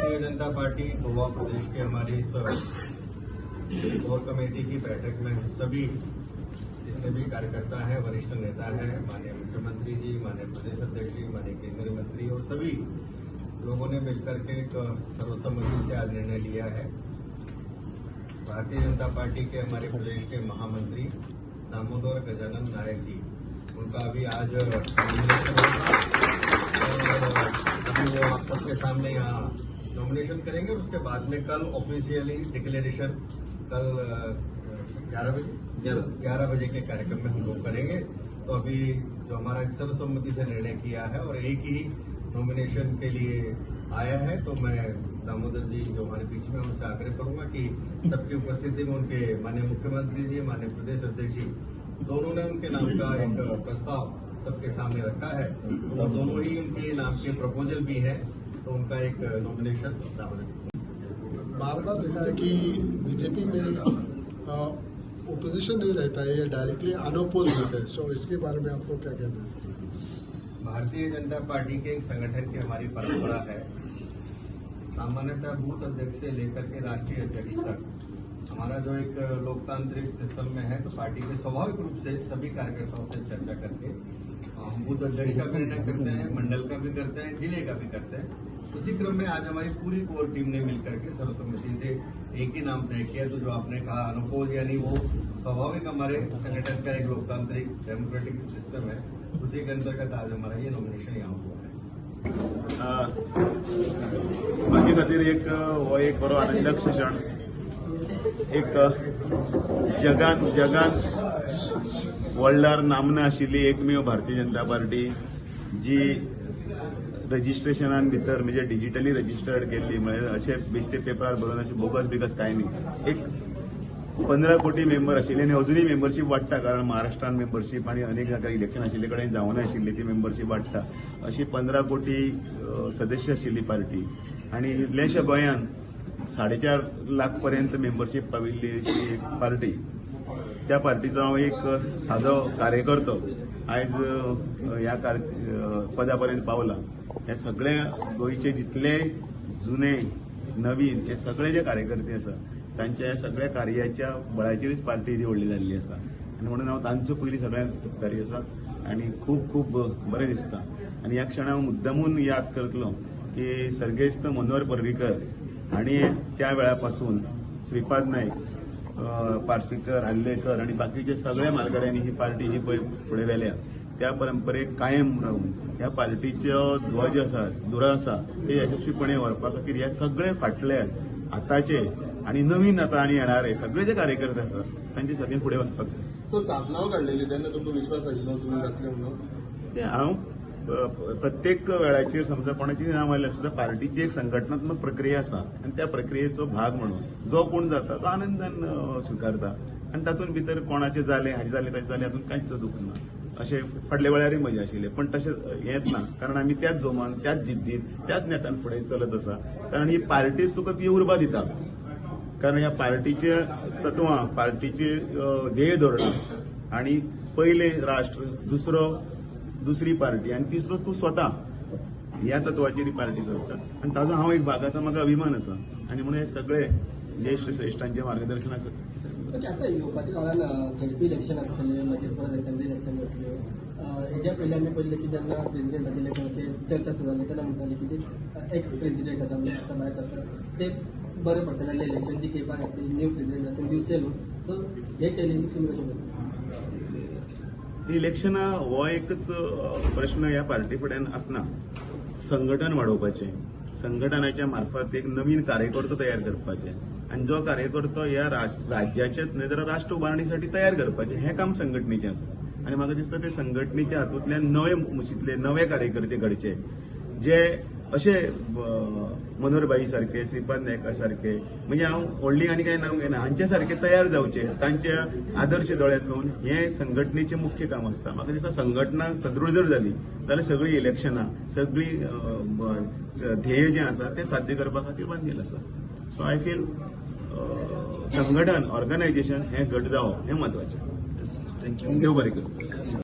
Bharatiya Janata party Goa Pradesh K हमारी इस कोर committee की बैठक में हम सभी जितने भी कार्यकर्ता हैं, वरिष्ठ नेता हैं, माननीय मुख्यमंत्री जी, माननीय प्रदेश अध्यक्ष जी, माननीय केंद्रीय मंत्री और सभी लोगों ने मिलकर के एक सर्वसम्मति से आज निर्णय लिया है। भारतीय जनता पार्टी के हमारे प्रदेश के महामंत्री दामोदर गजानन नायक जी, उनका अभी आज नॉमिनेशन होगा और अभी वो आप सबके सामने यहाँ नॉमिनेशन करेंगे और उसके बाद में कल ऑफिशियली डिक्लेरेशन कल 11 बजे, 11 बजे के कार्यक्रम में हम लोग करेंगे। तो अभी जो हमारा एक सर्वसम्मति से निर्णय किया है और एक ही नॉमिनेशन के लिए आया है, तो मैं दामोदर जी जो हमारे बीच में हैं, उनसे आग्रह करूंगा कि सबकी उपस्थिति में उनके माननीय मुख्यमंत्री जी, माननीय प्रदेश अध्यक्ष जी, दोनों ने उनके नाम का एक प्रस्ताव सबके सामने रखा है, तो वो दोनों ही उनके नाम के प्रपोजल भी हैं, तो उनका एक नॉमिनेशन दामोदर जी बार बार देखा है कि बीजेपी में ओपोजिशन नहीं रहता है, ये डायरेक्टली अनअपोज रहता है। सो इसके बारे में आपको क्या कहना है? भारतीय जनता पार्टी के एक संगठन की हमारी परंपरा है। सामान्यतः बूथ अध्यक्ष से लेकर के राष्ट्रीय अध्यक्ष तक हमारा जो एक लोकतांत्रिक सिस्टम में है, तो पार्टी के स्वाभाविक रूप से सभी कार्यकर्ताओं से चर्चा करके हम बूथ अध्यक्ष का भी निर्णय करते हैं, मंडल का भी करते हैं, जिले का भी करते हैं। उसी क्रम में आज हमारी पूरी कोर टीम ने मिलकर के सर्वसम्मति से एक ही नाम तय किया। तो जो आपने कहा अनअपोज, यानी वो स्वाभाविक हमारे संगठन का एक लोकतांत्रिक डेमोक्रेटिक सिस्टम है, उसी के अंतर्गत आज हमारा ये नॉमिनेशन यहाँ हुआ है। म्हाजे खातीर एक हो एक बरो आनंदाक क्षण। एक जगान जगान वर्ल्डार नामना आशिल्ली एकमेव भारतीय जनता पार्टी, जी रजिस्ट्रेशनान भितर म्हणजे डिजिटली रजिस्टर्ड केल्ली, म्हळ्यार अशें बेश्टे पेपरार बरोवन अशें बोगस बिगस कांय न्ही। एक 15 कोटी मेंबर आशिल्ले आनी अजुनूय मेंबरशीप वाडटा, कारण महाराष्ट्रान मेंबरशीप आनी अनेक जाग्यार इलेक्शन आशिल्ले कडेन जावना आशिल्ली ती मेंबरशीप वाडटा। अशी 15 कोटी सदस्य आशिल्ली पार्टी आनी इल्लेशा गोंयान 4.5 लाख पर्यंत मेंबरशीप पाविल्ली अशी एक पार्टी। त्या पार्टीचो हांव एक सादो कार्यकर्तो आयज ह्या पदा पर्यंत पावला। हे सगळे गोंयचे जितले जुने नवीन हे सगळे जे कार्यकर्ते आसा, तांच्या ह्या सगळ्या कार्याच्या बळाचेरच पार्टी ही व्हडली जाल्ली आसा आनी म्हणून हांव तांचो पयलीं सगळ्यांत उपकारी आसा आनी खूब खूब बरें दिसता। आनी ह्या क्षणाक हांव मुद्दामून याद करतलो की सर्गेस्त मनोहर पर्रीकर हांणी त्या वेळा पासून श्रीपाद नायक, पार्सेकर, आर्लेकर आनी बाकीचे सगळ्या म्हालगड्यांनी ही पार्टी ही पळय फुडें व्हेल्या। त्या परंपरेक कायम रावन ह्या पार्टीच्यो ध्वज आसा, धुरा आसा, ते यशस्वीपणे व्हरपा खातीर ह्या सगळे फाटले, आतांचे आनी नवीन आतां आनी येणारे सगळे जे कार्यकर्ते आसा, तांचे सगळे फुडें वचपाक जाय। सो सात नांव काडलेली तेन्ना तुमकां विश्वास आशिल्लो तुमी जातले म्हणून? ते हांव प्रत्येक वेळाचेर समजा कोणाची नांव आयल्यार सुद्दां पार्टीची एक संघटनात्मक प्रक्रिया आसा आनी त्या प्रक्रियेचो भाग म्हणून जो कोण जाता तो आनंदान स्विकारता आनी तातूंत भितर कोणाचें जालें, हाजें जालें, ताजें जालें, हातूंत कांयच दुःख ना। अशें फाटल्या वेळारय मजा आशिल्ली, पण तशें हेंच ना, कारण आमी त्याच जोमान, त्याच जिद्दीन, त्याच नेटान फुडें चलत आसा, कारण ही पार्टी तुका ती उर्बा दिता, कारण ह्या पार्टीचे तत्वां, पार्टीचे ध्येय धोरणां आनी पयलें राष्ट्र, दुसरो दुसरी पार्टी आनी तिसरो तूं स्वता, ह्या तत्वाचेर ही पार्टी चलता आनी ताजो हांव एक भाग आसा, म्हाका अभिमान आसा आनी म्हणून हे सगळे ज्येश्ठ श्रेश्ठांचें मार्गदर्शन आसा। म्हणजे आतां येवपाच्या काळान झेडपी इलेक्शन आसतलें, मागीर परत असेंब्ली इलेक्शन जातल्यो। हेज्या पयलीं आमी पळयलें की जेन्ना प्रेजिडेंटाच्या इलेक्शनाचेर चर्चा सुरू जाली तेन्ना म्हणटाले की ते एक्स प्रेजिडेंट आतां, म्हणजे आतां भायर सरतात, ते बरें पडटलें जाल्यार इलेक्शन जिखयपा खातीर न्यू प्रेजिडेंट जाता दिवचे न्हू। सो हे चॅलेंजीस तुमी कशें पळयता? इलेक्शनां हो एकच प्रश्न ह्या पार्टी फुड्यान आसना। संघटन वाडोवपाचें, संघटनाच्या मार्फत एक नवीन कार्यकर्तो तयार करपाचें आनी जो कार्यकर्तो ह्या राज्याचेच न्हय तर राष्ट्र उबारणीसाठी तयार करपाचें, हें काम संघटनेचें आसा। आनी म्हाका दिसता ते संघटनेच्या हातूंतल्यान नवे मुशींतले नवे कार्यकर्ते घडचे, जे अशे मनोहर सारखे, श्रीपाद नायका सारखे, म्हणजे हांव व्हडली आनी कांय नांव घेना, हांचे सारखे तयार जावचे, तांचे आदर्श दोळ्यांत घेवन। हें संघटनेचें मुख्य काम आसता। म्हाका दिसता संघटना सदृढ जर जाली जाल्यार सगळीं इलेक्शनां, सगळीं ध्येय जें आसा तें साध्य करपा खातीर बांदील आसा। सो I feel संघटन, ऑर्गनायझेशन हें घट जावप हें म्हत्वाचें। Thank you. देव बरें करूं।